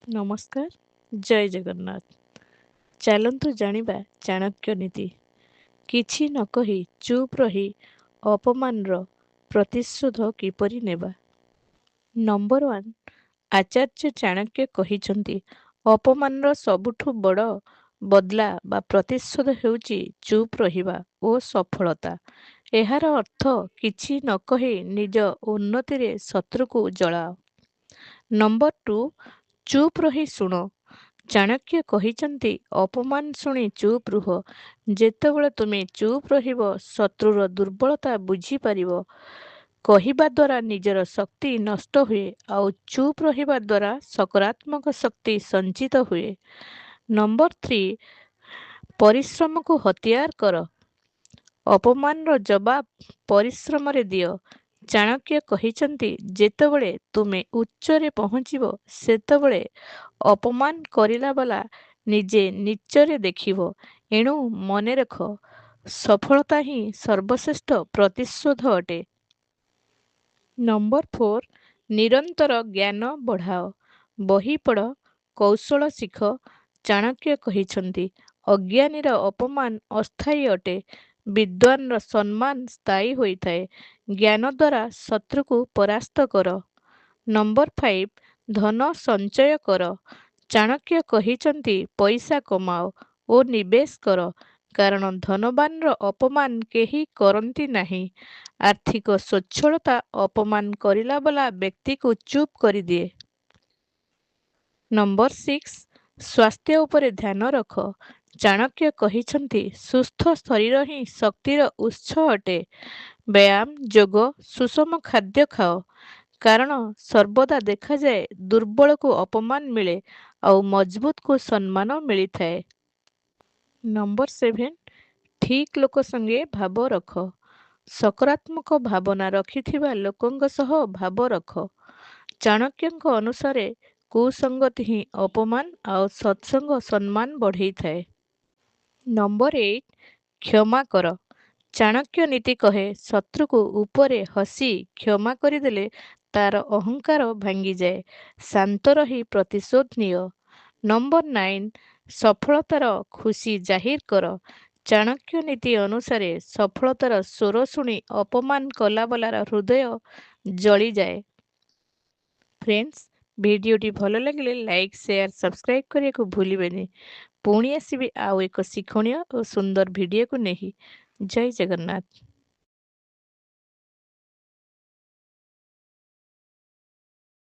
ନମସ୍କାର, ଜୟ ଜଗନ୍ନାଥ। ଚାଲନ୍ତୁ ଜାଣିବା ଚାଣକ୍ୟ ନୀତି। କିଛି ନ କହି ଚୁପ୍ ରହି ଅପମାନର ପ୍ରତିଶୋଧ କିପରି ନେବା। ନମ୍ବର 1, ଆଚାର୍ଯ୍ୟ ଚାଣକ୍ୟ କହିଛନ୍ତି, ଅପମାନର ସବୁଠୁ ବଡ଼ ବଦଲା ବା ପ୍ରତିଶୋଧ ହେଉଛି ଚୁପ୍ ରହିବା ଓ ସଫଳତା। ଏହାର ଅର୍ଥ କିଛି ନ କହି ନିଜ ଉନ୍ନତିରେ ଶତ୍ରୁକୁ ଜଳାଅ। ନମ୍ବର 2, ଚୁପ୍ ରହି ଶୁଣ। ଚାଣକ୍ୟ କହିଛନ୍ତି, ଅପମାନ ଶୁଣି ଚୁପ୍ ରୁହ। ଯେତେବେଳେ ତୁମେ ଚୁପ୍ ରହିବ, ଶତ୍ରୁର ଦୁର୍ବଳତା ବୁଝିପାରିବ। କହିବା ଦ୍ୱାରା ନିଜର ଶକ୍ତି ନଷ୍ଟ ହୁଏ, ଆଉ ଚୁପ୍ ରହିବା ଦ୍ୱାରା ସକାରାତ୍ମକ ଶକ୍ତି ସଞ୍ଚିତ ହୁଏ। ନମ୍ବର 3, ପରିଶ୍ରମକୁ ହତିଆର କର। ଅପମାନର ଜବାବ ପରିଶ୍ରମରେ ଦିଅ। ଚାଣକ୍ୟ କହିଛନ୍ତି, ଯେତେବେଳେ ତୁମେ ଉଚ୍ଚରେ ପହଞ୍ଚିବ, ସେତେବେଳେ ଅପମାନ କରିଲା ବାଲା ନିଜେ ନୀଚରେ ଦେଖିବ। ଏଣୁ ମନେ ରଖ, ସଫଳତା ହିଁ ସର୍ବଶ୍ରେଷ୍ଠ ପ୍ରତିଶୋଧ ଅଟେ। ନମ୍ବର 4, ନିରନ୍ତର ଜ୍ଞାନ ବଢ଼ାଅ। ବହି ପଢ଼, କୌଶଳ ଶିଖ। ଚାଣକ୍ୟ କହିଛନ୍ତି, ଅଜ୍ଞାନୀର ଅପମାନ ଅସ୍ଥାୟୀ ଅଟେ, ବିଦ୍ୱାନର ସମ୍ମାନ ସ୍ଥାୟୀ ହୋଇଥାଏ। ଜ୍ଞାନ ଦ୍ୱାରା ଶତ୍ରୁକୁ ପରାସ୍ତ କର। ନମ୍ବର 5, ଧନ ସଞ୍ଚୟ କର। ଚାଣକ୍ୟ କହିଛନ୍ତି, ପଇସା କମାଅ ଓ ନିବେଶ କର, କାରଣ ଧନବାନର ଅପମାନ କେହି କରନ୍ତି ନାହିଁ। ଆର୍ଥିକ ସ୍ୱଚ୍ଛଳତା ଅପମାନ କରିଲା ବାଲା ବ୍ୟକ୍ତିକୁ ଚୁପ୍ କରିଦିଏ। ନମ୍ବର 6, ସ୍ୱାସ୍ଥ୍ୟ ଉପରେ ଧ୍ୟାନ ରଖ। ଚାଣକ୍ୟ କହିଛନ୍ତି, ସୁସ୍ଥ ଶରୀର ହିଁ ଶକ୍ତିର ଉତ୍ସ ଅଟେ। ବ୍ୟାୟାମ, ଯୋଗ, ସୁଷମ ଖାଦ୍ୟ ଖାଅ, କାରଣ ସର୍ବଦା ଦେଖାଯାଏ ଦୁର୍ବଳକୁ ଅପମାନ ମିଳେ ଆଉ ମଜବୁତକୁ ସମ୍ମାନ ମିଳିଥାଏ। ନମ୍ବର 7, ଠିକ୍ ଲୋକ ସଙ୍ଗେ ଭାବ ରଖ। ସକାରାତ୍ମକ ଭାବନା ରଖିଥିବା ଲୋକଙ୍କ ସହ ଭାବ ରଖ। ଚାଣକ୍ୟଙ୍କ ଅନୁସାରେ କୁସଙ୍ଗତି ହିଁ ଅପମାନ ଆଉ ସତ୍ସଙ୍ଗ ସମ୍ମାନ ବଢ଼େଇଥାଏ। ନମ୍ବର 8, କ୍ଷମା କର। ଚାଣକ୍ୟ ନୀତି କହେ, ଶତ୍ରୁକୁ ଉପରେ ହସି କ୍ଷମା କରିଦେଲେ ତାର ଅହଙ୍କାର ଭାଙ୍ଗିଯାଏ। ଶାନ୍ତ ରହି ପ୍ରତିଶୋଧ ନିଅ। ନମ୍ବର 9, ସଫଳତାର ଖୁସି ଜାହିର କର। ଚାଣକ୍ୟ ନୀତି ଅନୁସାରେ ସଫଳତାର ସ୍ୱର ଶୁଣି ଅପମାନ କଲାବାଲାର ହୃଦୟ ଜଳିଯାଏ। ଫ୍ରେଣ୍ଡସ୍, ଭିଡ଼ିଓଟି ଭଲ ଲାଗିଲେ ଲାଇକ୍, ସେୟାର, ସବସ୍କ୍ରାଇବ୍ କରିବାକୁ ଭୁଲିବେନି। ପୁଣି ଆସିବି ଆଉ ଏକ ଶିକ୍ଷଣୀୟ ଓ ସୁନ୍ଦର ଭିଡ଼ିଓକୁ ନେଇ। ଜୟ ଜଗନ୍ନାଥ।